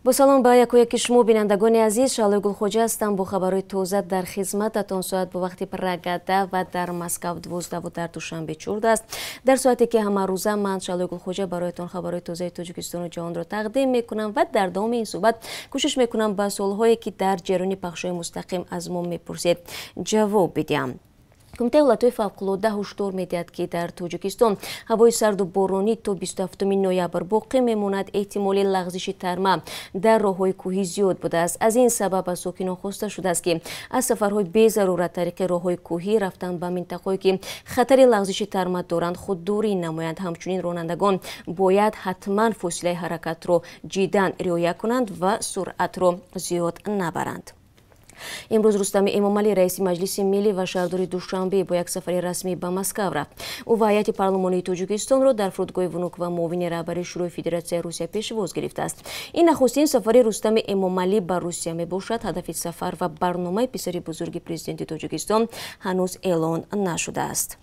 Бо салом ба якояки шумо, бинандагони азиз. Шаҳлои Гулхоҷа ҳастам бо хабарҳои тоза дар хизмататон. Соат бо вақти Прага 10 ва дар Москав 12 дар Душанбе 14 аст. Дар соате ки ҳамарӯза ман, Шаҳлои Гулхоҷа, бароятон хабарҳои тозаи Тоҷикистону ҷаҳонро тақдим мекунам ва дар давоми ин суҳбат кӯшиш мекунам ба суолҳое, ки дар ҷараёни пахшҳои мустақим аз мо мепурсед, ҷавоб бидиҳам. Кумитаи ҳолатҳои фавқулода ҳушдор медиҳад, ки дар Тоҷикистон ҳавои сарду боронӣ то 27 ноябр боқӣ мемонад. Эҳтимоли лағзиши тарма дар роҳҳои кӯҳӣ зиёд будааст. Аз ин сабаб аз сокинон хоста шудааст, ки аз сафарҳои безарурат тариқи роҳҳои кӯҳӣ рафтан ба минтақаҳое, ки хатари лағзиши тарма доранд, худдорӣ намоянд. Ҳамчунин ронандагон бояд ҳатман фосилаи ҳаракатро ҷиддан риоя кунанд ва суръатро зиёд набаранд. Имрӯз Рустами Эмомалӣ, раиси Маҷлиси Миллӣ ва шаҳрдори Душанбе, бо як сафари расмӣ ба Москав рафт. Ӯ ва ҳайати парлумонии Тоҷикистонро дар фурудгоҳи Внуково муовини раҳбари Шӯрои Федератсияи Русия пешвоз гирифтааст. Ин нахустин сафари Рустами Эмомалӣ ба Русия мебошад. Ҳадафи сафар ва барномаи писари бузурги президенти Тоҷикистон ҳанӯз эълон нашудааст.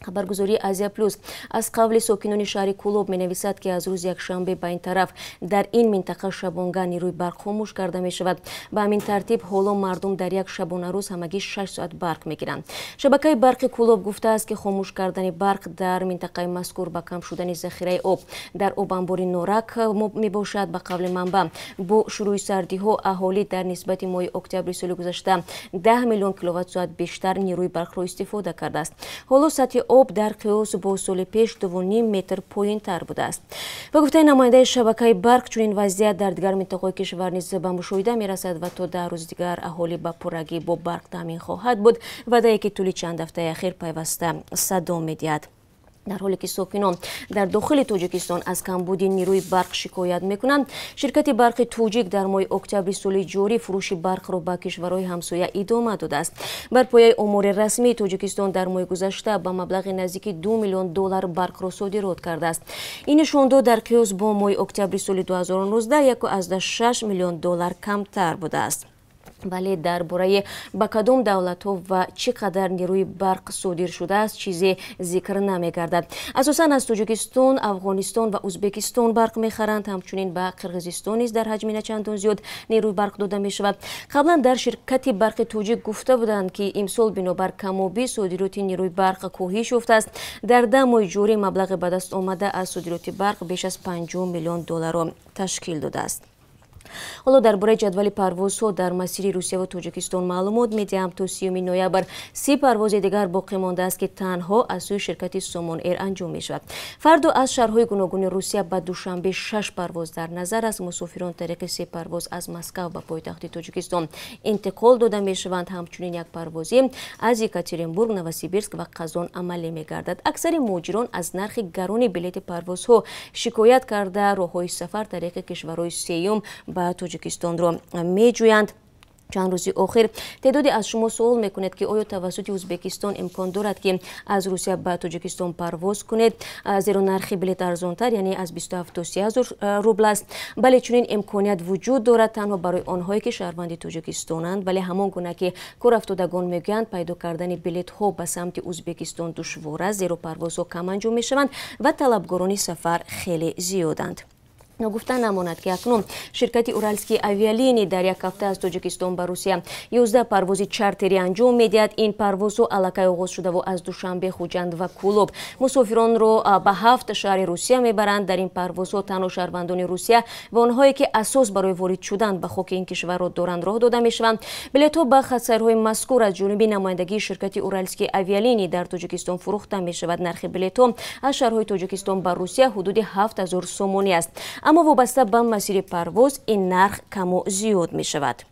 Хабаргузории Азия Плюс аз қавли сокинони шаҳри Кӯлоб менависад, ки аз рӯзи якшанбе ба ин тараф дар ин минтақа шабонгаҳ нерӯи барқ хомӯш карда мешавад. Ба ҳамин тартиб ҳоло мардум дар як шабонарӯз ҳамагӣ 6 соат барқ мегиранд. Шабакаи барқи Кӯлоб гуфтааст, ки хомӯш кардани барқ дар минтақаи мазкур ба кам шудани захираи об дар обанбори Норак мебошад. Ба қавли манбаъ, бо шурӯи сардиҳо аҳолӣ дар нисбати моҳи октябри соли гузашта 10 миллион киловатт-соат бештар нерӯи барқро истифода кардааст. Ҳоло сатҳи об дар қиёс бо соли пеш 2,5 метр поёнтар будааст. Ба гуфтаи намояндаи шабакаи барқ, чунин вазъият дар дигар минтақаҳои кишвар низ ба мушоҳида мерасад ва то 10 рӯзи дигар аҳолӣ ба пуррагӣ бо барқ таъмин хоҳад буд, ваъдае ки тӯли чанд ҳафтаи ахир пайваста садо медиҳад. Дар ҳоле ки сокинон дар дохили Тоҷикистон аз камбуди нерӯи барқ шикоят мекунанд, ширкати барқи Тоҷик дар моҳи октябри соли ҷорӣ фурӯши барқро ба кишварҳои ҳамсоя идома додааст. Бар пояи омори расмии Тоҷикистон дар моҳи гузашта ба маблағи наздики 2 миллион доллар барқро содирот кардааст. Ин нишондод дар қиёс бо моҳи октябри соли 2019 1,6 миллион доллар камтар будааст, вале дар бораи ба кадом давлатҳо ва чӣ қадар нерӯи барқ содир шудааст, чизе зикр намегардад. Асосан аз Тоҷикистон, Афғонистон ва Ӯзбекистон барқ мехаранд. Ҳамчунин ба Қирғизистон низ дар ҳаҷми начандон зиёд нерӯи барқ дода мешавад. Қаблан дар ширкати барқи Тоҷик гуфта буданд, ки имсол бинобар камобӣ содироти нерӯи барқ коҳиш ёфтааст. Дар 10 моҳи ҷорӣ маблағи ба даст омада аз содироти барқ беш аз 50 миллион долларро ташкил додааст. Ҳоло дар бораи ҷадвали парвозҳо дар масири Русия ва Тоҷикистон маълумот медиҳам. То 30 ноябр 30 парвози дигар боқӣ мондааст, ки танҳо аз сӯи ширкати Сомон Эйр анҷом мешавад. Фардо аз шаҳрҳои гуногуни Русия ба Душанбе шаш парвоз дар назар аст. Мусофирон тариқи се парвоз аз Москав ба пойтахти Тоҷикистон интиқол дода мешаванд. Ҳамчунин як парвозӣ аз Екатеринбург, Новосибирск ва Қазон амалӣ мегардад. Аксари муҳоҷирон аз нархи гарони билети парвозҳо шикоят карда, роҳҳои сафар тариқи кишварҳои сеюм ба Тоҷикистонро меҷӯянд. Чанд рӯзи охир теъдоде аз шумо суол мекунед, ки оё тавассути Ӯзбекистон имкон дорад, ки аз Русия ба Тоҷикистон парвоз кунед, зеро нархи билет арзонтар, яъне аз 27 то 30 ҳазор рубл аст. Бале, чунин имконият вуҷуд дорад танҳо барои онҳое, ки шаҳрванди Тоҷикистонанд. Вале ҳамон гуна ки корафтодагон мегӯянд, пайдо кардани билетҳо ба самти Ӯзбекистон душвор аст, зеро парвозҳо кам анҷом мешаванд ва талабгорони сафар хеле зиёданд. Ногуфта намонад, ки акнун ширкати Уральские авиалинии дар як ҳафта аз Тоҷикистон ба Русия 11 парвози чартерӣ анҷом медиҳад. Ин парвозҳо аллакай оғоз шудаву аз Душанбе, Хуҷанд ва Кӯлоб мусофиронро ба ҳафт шаҳри Русия мебаранд. Дар ин парвозҳо танҳо шаҳрвандони Русия ва онҳое, ки асос барои ворид шудан ба хоки ин кишварро доранд, роҳ дода мешаванд. Билетҳо ба хатсайрҳои мазкур аз ҷониби намояндагии ширкати Уральские авиалинии дар Тоҷикистон фурӯхта мешавад. Нархи билетҳо аз шаҳрҳои Тоҷикистон ба Русия ҳудуди 7000 сомонӣ аст, аммо вобаста ба масири парвоз ин нарх каму зиёд мешавад.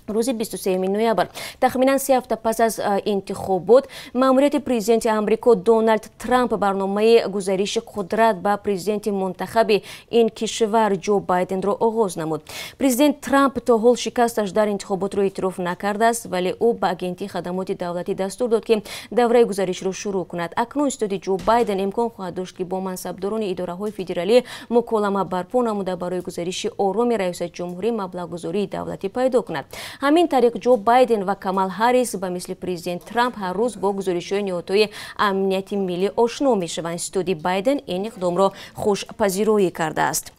Рӯзи 23 ноябр, тахминан 3 ҳафта пас аз интихобот, маъмурияти президенти Амрико Доналд Трамп барномаи гузариши қудрат ба президенти мунтахаби ин кишвар Ҷо Байденро оғоз намуд. Президент Трамп то ҳол шикасташ дар интихоботро эътироф накардааст, вале ӯ ба Агентии хадамоти давлатӣ дастур дод, ки давраи гузаришро шурӯъ кунад. Акнун истоди Ҷо Байден имкон хоҳад дошт, ки бо мансабдорони идораҳои федералӣ муколама барпо намуда, барои гузариши ороми раёсати ҷумҳурӣ маблағгузории давлатӣ пайдо кунад. Ҳамин тариқ Ҷо Байден ва Камал Ҳаррис ба мисли президент Трамп ҳар рӯз бо гузоришҳои ниҳодҳои амнияти миллӣ ошно мешаванд. Истоди Байден ин иқдомро хушпазироӣ кардааст.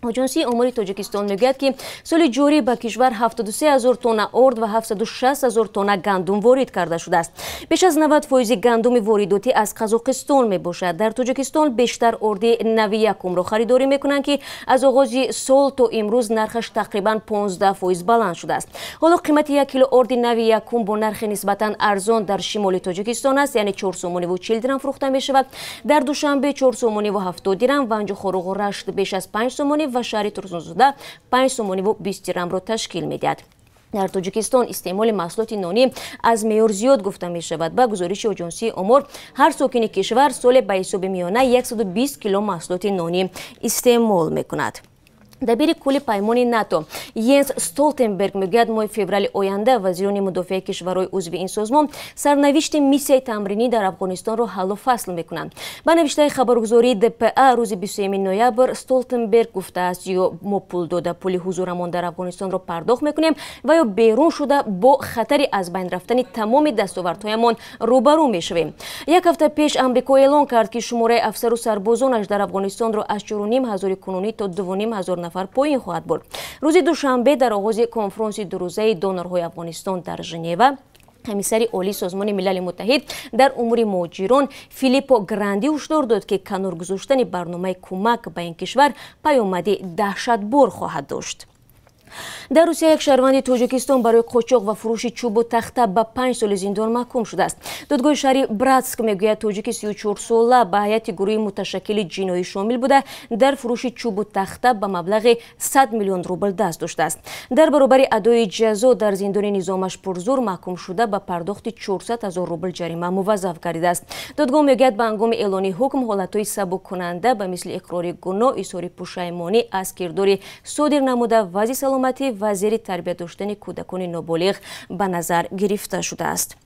Оҷонсии омори Тоҷикистон мегӯяд, ки соли ҷорӣ ба кишвар 73 ҳазор тонна орд ва 760 ҳазор тонна гандум ворид карда шудааст. Беш аз 90 фоизи гандуми воридотӣ аз Қазоқистон мебошад. Дар Тоҷикистон бештар орди нави якумро харидорӣ мекунанд, ки аз оғози сол то имрӯз нархаш тақрибан 15% баланд шудааст. Ҳоло қимати 1 кило орди нави якум бо нархи нисбатан арзон дар шимоли Тоҷикистон аст, яъне 4 сомониву 40 дирам фурӯхта мешавад. Дар Душанбе 4 сомониву 70 дирам, Ванҷу Хоруғу Рашт беш аз 5 сомонӣ ва шаҳри Турсунзода 5 сомониву 20 дирамро ташкил медиҳад. Дар Тоҷикистон истеъмоли маҳсулоти нонӣ аз меъёр зиёд гуфта мешавад. Ба гузориши оҷонсии омор, ҳар сокини кишвар соле ба ҳисоби миёна 120 кило маҳсулоти нонӣ истеъмол мекунад. Дабири кулли паймони НАТО Йенс Столтенберг мегӯяд, моҳи феврали оянда вазирони мудофиаи кишварҳои узви ин созмон сарнавишти миссияи тамринӣ дар Афғонистонро ҳаллу фасл мекунанд. Ба навиштаи хабаргузории ДПА, рӯзи 23 ноябр Столтенберг гуфтааст, ё мо пул дода пули ҳузурамон дар Афғонистонро пардохт мекунем ва ё берун шуда бо хатари аз байн рафтани тамоми дастовардҳоямон рӯбарӯ мешавем. Як ҳафта пеш Амрико эълон кард, ки шумораи афсару сарбозонаш дар Афғонистонро аз 4,5 ҳазори кунунӣ то 2,5 ҳазор нафар поин хоҳад бурд. Рӯзи душанбе дар оғози конфронси дурӯзаи донорҳои Афғонистон дар Женева комиссари олии Созмони Милали Муттаҳид дар умури муҳоҷирон Филиппо Гранди ҳушдор дод, ки канор гузоштани барномаи кӯмак ба ин кишвар паёмади даҳшатбор хоҳад дошт. Дар Русия як шаҳрванди Тоҷикистон барои қочоқ ва фурӯши чӯбу тахта ба 5 соли зиндон маҳкум шудааст. Додгоҳи шаҳри Братск мегӯяд, тоҷики 34сола ба ҳайати гурӯҳи муташаккили ҷиноӣ шомил буда, дар фурӯши чӯбу тахта ба маблағи 100 миллион рубл даст доштааст. Дар баробари адои ҷазо дар зиндони низомаш пурзур маҳкумшуда ба пардохти 400 ҳазор рубл ҷарима муваззаф гардидааст. Додгоҳ мегӯяд, ба ҳангоми эълони ҳукм ҳолатҳои сабуккунанда ба мисли иқрори гуноҳ, изҳори пушаймонӣ аз кирдори содир намуда, вазъи саломатӣ ва зери тарбия доштани кӯдакони ноболиғ ба назар гирифта шудааст.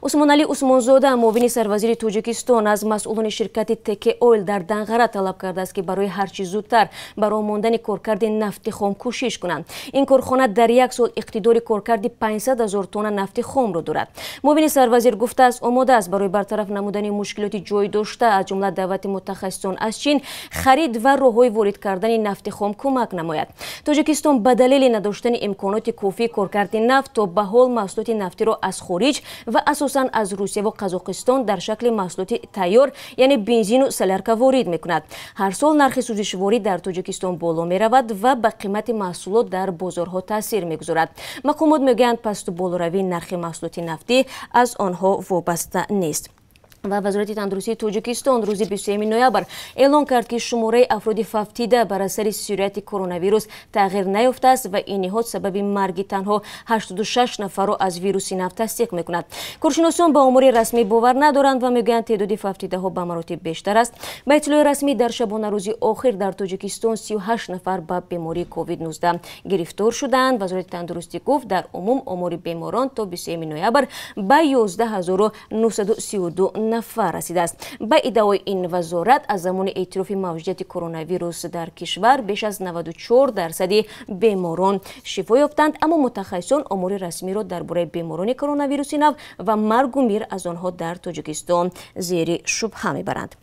Усмоналӣ Усмонзода, муовини сарвазири Тоҷикистон, аз масъулони ширкати ТК Ойл дар Данғара талаб кардааст, ки барои ҳарчи зудтар барои мондани коркарди нафти хом кӯшиш кунанд. Ин корхона дар як сол иқтидори коркарди 500 ҳазор тонна нафти хомро дорад. Муовини сарвазир гуфтааст, омода аст барои бартараф намудани мушкилоти ҷой дошта, аз ҷумла даъвати мутахассисон аз Чин, харид ва роҳҳои ворид кардани нафти хом кӯмак намояд. Тоҷикистон ба далели надоштани имконоти кофии коркарди нафт то ба ҳол маҳсулоти нафтиро аз хориҷ ва асосан аз Русия ва Қазоқистон дар шакли маҳсулоти тайёр, яъне бензину солярка ворид мекунад. Ҳар сол нархи сӯзишворӣ дар Тоҷикистон боло меравад ва ба қимати маҳсулот дар бозорҳо таъсир мегузорад. Мақомот мегӯянд, пасту болоравии нархи маҳсулоти нафтӣ аз онҳо вобаста нест. Ва Вазорати тандурустии Тоҷикистон рӯзи 23 ноябр эълон кард, ки шумораи афроди фавтида бар асари сирояти коронавирус тағйир наёфтааст ва ин ниҳод сабаби марги танҳо 86 нафарро аз вируси нав тасдиқ мекунад. Коршиносон ба омори расмӣ бовар надоранд ва мегӯянд, теъдоди фавтидаҳо ба маротиб бештар аст. Ба иттилои расмӣ, дар шабонарӯзи охир дар Тоҷикистон 38 нафар ба бемории COVID-19 гирифтор шуданд. Вазорати тандурустӣ гуфт, дар умум омори беморон то 23 ноябр ба 11932 нафар расидааст. Ба иддаои ин вазорат, аз замони эътирофи мавҷудияти коронавирус дар кишвар беш аз 94% беморон шифо ёфтанд, аммо мутахассисон омори расмиро дар бораи беморони коронавируси нав ва маргу мир аз онҳо дар Тоҷикистон зери шубҳа мебаранд.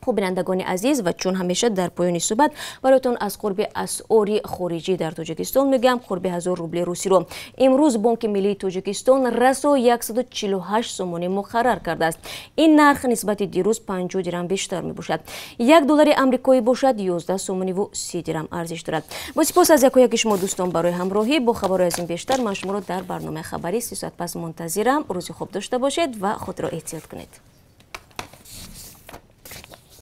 Хуб, бинандагони азиз, ва чун ҳамеша дар поёни суҳбат бароятон аз қурби асъори хориҷӣ дар Тоҷикистон мегӯям, қурби 1000 рубли русиро имрӯз Бонки Миллии Тоҷикистон расо 148 сомонӣ муқаррар кардааст. Ин нарх нисбати дирӯз 50 дирам бештар мебошад. 1 доллари амрикоӣ бошад 11 сомониву 30 дирам арзиш дорад. Бо сипос аз якояки шумо дӯстон барои ҳамроҳӣ. Бо хабарҳои аз ин бештар ман шуморо дар барномаи хабарӣ 3 соат пас мунтазирам. Рӯзи хуб дошта бошед ва худро эҳтиёт кунед.